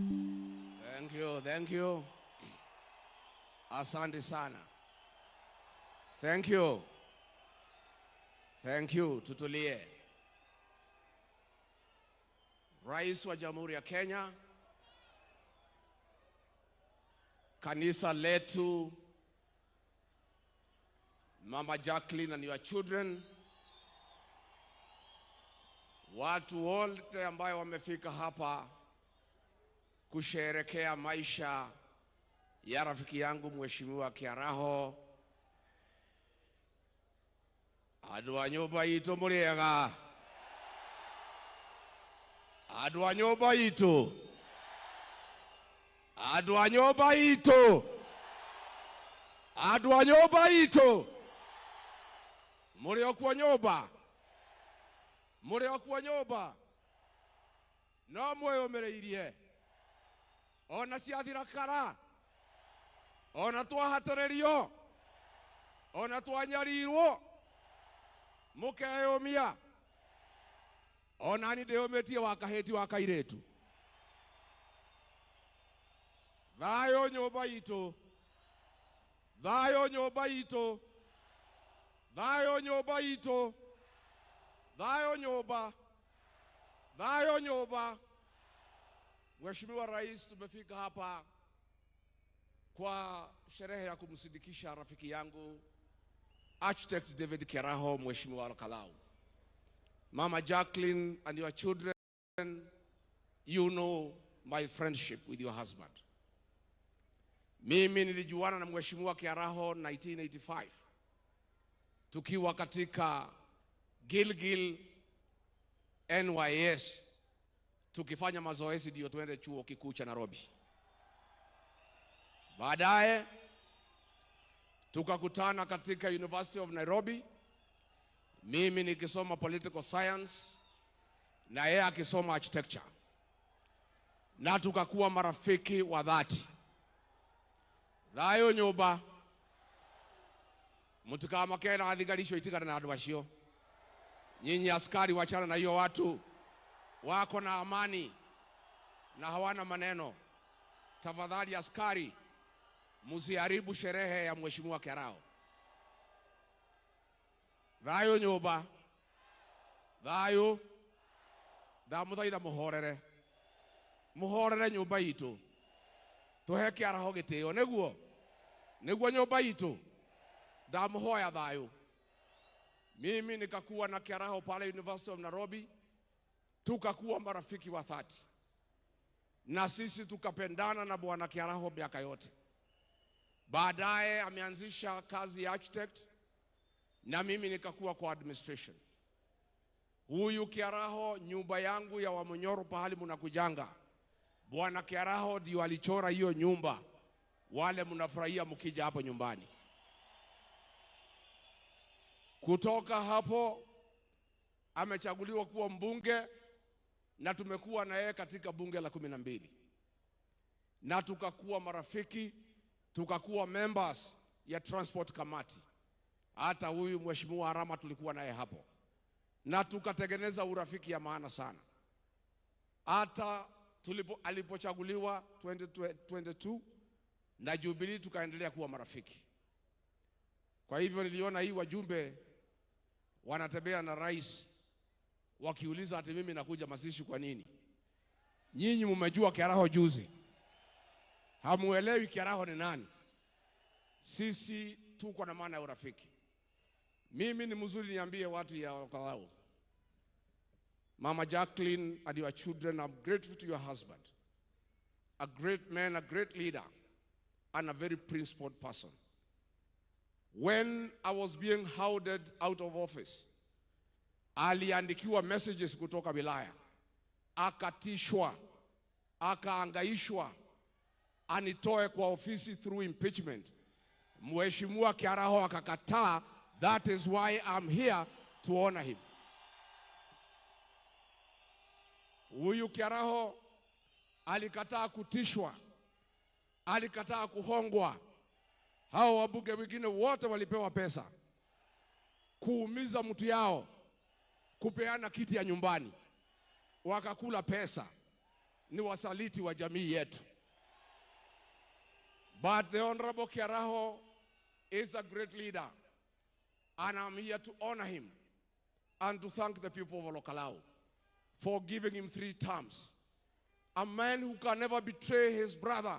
Thank you, thank you. Asante sana. Thank you. Thank you. Tutulie. Rais wa Jamhuri ya Kenya, kanisa letu, Mama Jacqueline and your children, watu wote ambayo wamefika hapa kusherekea maisha ya rafiki yangu Mheshimiwa Kiaraho, andu a nyumba itu muriega, andu a nyumba itu, andu a nyumba itu, andu a nyumba itu, muri okuo nyumba, muri okuo nyumba, no mwiyumiriirie ona ciathira kara, ona twahatĩrĩrio, ona twanyarirwo, mukeyumia. Ona ni ndĩyũmĩtie wa kahĩti wa kairĩtu. Thayũ nyũmba itũ, thayũ nyũmba itũ, thayũ nyũmba itũ, thayũ nyũmba, thayũ nyũmba. Mheshimiwa Rais, tumefika hapa kwa sherehe ya kumsindikisha rafiki yangu Architect David Kiaraho, Mheshimiwa Olkalou. Mama Jacqueline and your children, you know my friendship with your husband. Mimi nilijuana na Mheshimiwa Kiaraho 1985 tukiwa katika Gilgil NYS tukifanya mazoezi ndio tuende chuo kikuu cha Nairobi. Baadaye tukakutana katika University of Nairobi, mimi nikisoma political science na yeye akisoma architecture, na tukakuwa marafiki wa dhati. Thayo nyumba mutikamakena na thigari icio itigana na andu acio. Nyinyi askari, wachana na hiyo watu wako na amani na hawana maneno. Tafadhali askari, msiharibu sherehe ya Mheshimiwa Kiaraho. Thayo nyumba, thayo, ndamuthaitha muhorere, muhorere nyumba itu, tuhe Kiaraho gitio, niguo niguo nyumba itu, ndamuhoya thayo. Mimi nikakuwa na Kiaraho pale University of Nairobi, tukakuwa marafiki wa dhati, na sisi tukapendana na bwana Kiaraho miaka yote. Baadaye ameanzisha kazi ya architect na mimi nikakuwa kwa administration. Huyu Kiaraho, nyumba yangu ya Wamunyoro pahali mnakujanga, bwana Kiaraho ndio alichora hiyo nyumba, wale mnafurahia mkija hapo nyumbani. Kutoka hapo amechaguliwa kuwa mbunge na tumekuwa na yeye katika bunge la 12 na tukakuwa marafiki, tukakuwa members ya transport committee. Hata huyu Mheshimiwa Arama tulikuwa naye hapo, na tukatengeneza urafiki ya maana sana. Hata alipochaguliwa 2022 na Jubilee tukaendelea kuwa marafiki. Kwa hivyo niliona hii wajumbe wanatembea na rais wakiuliza ati mimi nakuja mazishi kwa nini? Nyinyi mmejua Kiaraho juzi, hamuelewi Kiaraho ni nani. Sisi tuko na maana ya urafiki. Mimi ni mzuri niambie watu ya Olkalou. Mama Jacqueline and your children, I'm grateful to your husband. A great man, a great leader, and a very principled person. When I was being hounded out of office, aliandikiwa messages kutoka wilaya, akatishwa, akaangaishwa, anitoe kwa ofisi through impeachment. Mheshimiwa Kiaraho akakataa. That is why I'm here to honor him. Huyu Kiaraho alikataa kutishwa, alikataa kuhongwa. Hao wabunge wengine wote walipewa pesa kuumiza mtu yao, kupeana kiti ya nyumbani, wakakula pesa. ni wasaliti wa jamii yetu. But the Honorable Kiaraho is a great leader, and I'm here to honor him and to thank the people of Olkalou for giving him 3 terms. A man who can never betray his brother.